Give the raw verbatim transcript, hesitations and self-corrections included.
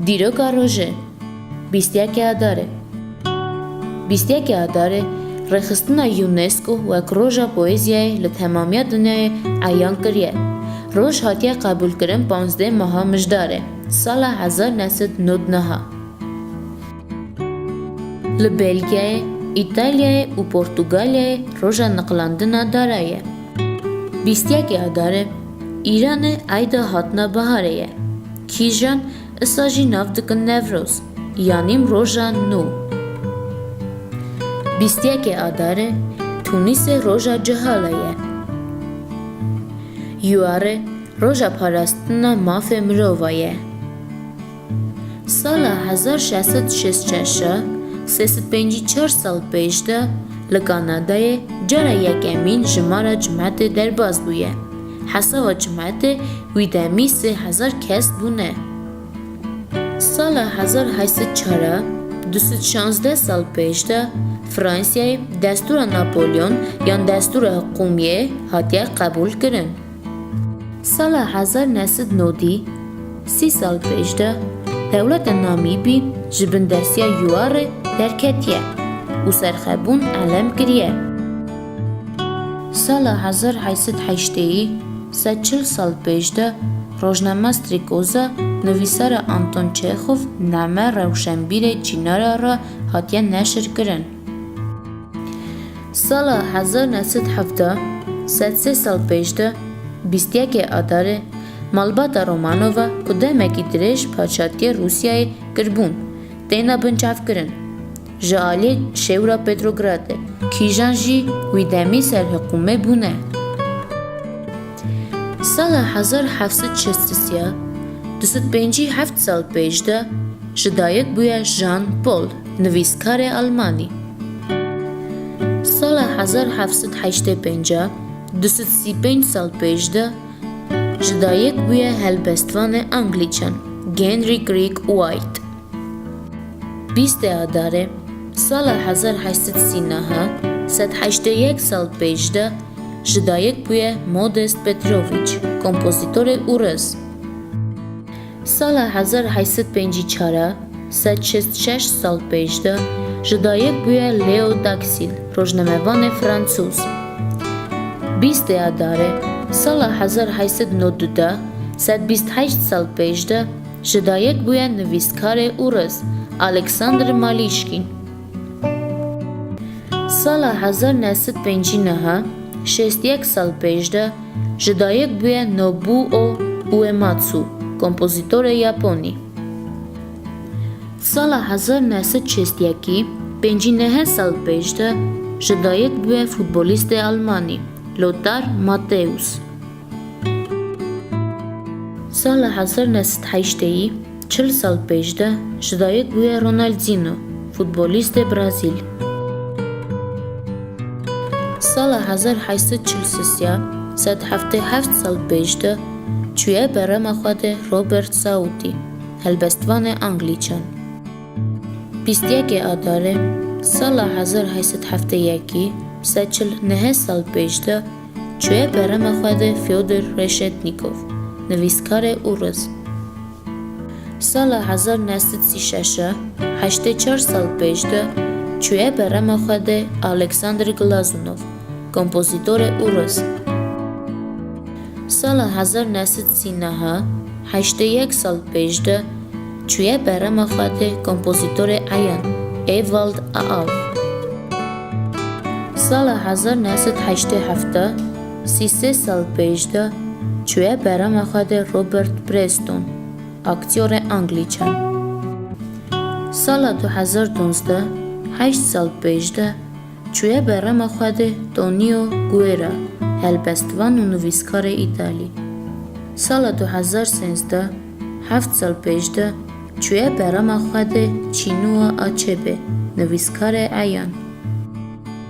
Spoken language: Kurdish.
Dîroka rojê, bîst yekê Adarê. Bîst yekê Adarê rêxistina UNESCO wek roja poeziyayê li temamiya dinyayê eyan kiriye. Roj hatiye qebûlkirin panzdeh meha Mijdarê, sala hezar neh sed nod neh a. Li Belgiyayê, Îtalyayê û Portugalyayê roja niqlandina dara ye. Bîst yekê Adarê Îranê eyda hatina biharê ye. Kîjan isa jî nav dikin Newroz, yanî roja nû. Bîst yekê Adarê Tunîsê roja cehala ye. Yuarê roja parastina mafê mirova ye. Sala hezar şeş sed şêst şeş a, sê sed pêncî çar sal pêş de, li Kanadayê cara yekemîn jimara cimetê derbas bûye. Hesaba cimetê wî demî sê hezar kes bûne. Sala hezar heşt sed çar a, du sed şazdeh sal pêş de, Fransayê destûra Napolyon yan destûra hiqûmiyê hatiye qebûlkirin. Sala hezar neh sed nodî, sî sal pêş de, dewleta Namîbî ji bin destiya Yuarê derketiye û serxwebûn elem kiriye. Sala hezar heşt sed heştêyî, sed çil sal pêş de, rojnama Strîkoza nivîsara Anton Çexov name rewşenbîrê Çînara re hatiye neşirkirin. Sala hezar neh sed hevdeh, sed sê sal pêş de, bîst yekê Adarê, malbata Romanova ku demekî dirêj paşatiyê Rûsyayê kiribûn, têne binçavkirin. Ji aliyê şêwra Petrogradê, kîjan jî wî demî serhiqûmê bûne. Sala hezar heft sed şêst û sê, du sed pêncî heft sal pêş de, ji dayik bûye Jean Paul, nivîskarê Almanî. Sala hezar heft sed heştê pênc, du sed sî pênc sal pêş de, ji dayik bûye helbestvanê Anglîçan, Henry Craig White. Bîstê Adarê, sala hezar heşt sed sî neh, sed heştê yek sal pêş de, ji dayik bûye Modest Petrovic, kompozitorê ûriz. Sala hezar heşt sed pêncî çar, sed şêst şeş sal pêş de, ji dayik bûye Leo Daxil, rojnamevanê fransûz. Bîstê Adarê, sala hezar heşt sed nod û du, sed bîst heşt sal pêş de, ji dayik bûye nivîskarê ûriz, Alexander Malîşkîn. Sala hezar neh sed pêncî neh, şêst yek sal pêş de, ji dayik bûye Nobuo Uematsu, kompozitorê Yaponî. Sala hezar neh sed şêst yekî, pêncî neh sal pêş de, ji dayik bûye futbolîstê Almanî, Lothar Matthäus. Sala hezar neh sed heştêyî, çil sal pêş de, ji dayik bûye Ronaldinho, futbolîstê Brazîl. Sala hezar heşt sed çil sisiya, sed heftê heft sal pêş de, çûye berema xwe de Robert Sautî, helbestvanê Anglîçan. Bîst yekê Adarê, sala hezar heşt sed heftê yekî, sed çil neh sal pêş de, çûye berema xwe de Fyodor Reşetnîkov, nivîskarê ûriz. Sala hezar neh sed sî şeş, heştê çar sal pêş de, çûye berema xwe de Alexander Glazunov, kompozitorê ûriz. Sala hezar neh sed sî neh, heştê yek sal pêş de, çûye berema xwe de kompozitorê eyan, Ewald Aal. Sala hezar neh sed heştê heft, sî sê sal pêş de, çûye berema xwe de Robert Preston, aktyorê Anglîçan. Sala du hezar duwazdeh, heşt sal pêş de, çûye berema xwe de Tonio Guerra, helbestvan û nivîskarê Îtalî. Sala du hezar sêzdeh, heft sal pêş de, çûye berema xwe de Chinua Achebe, nivîskarê eyan.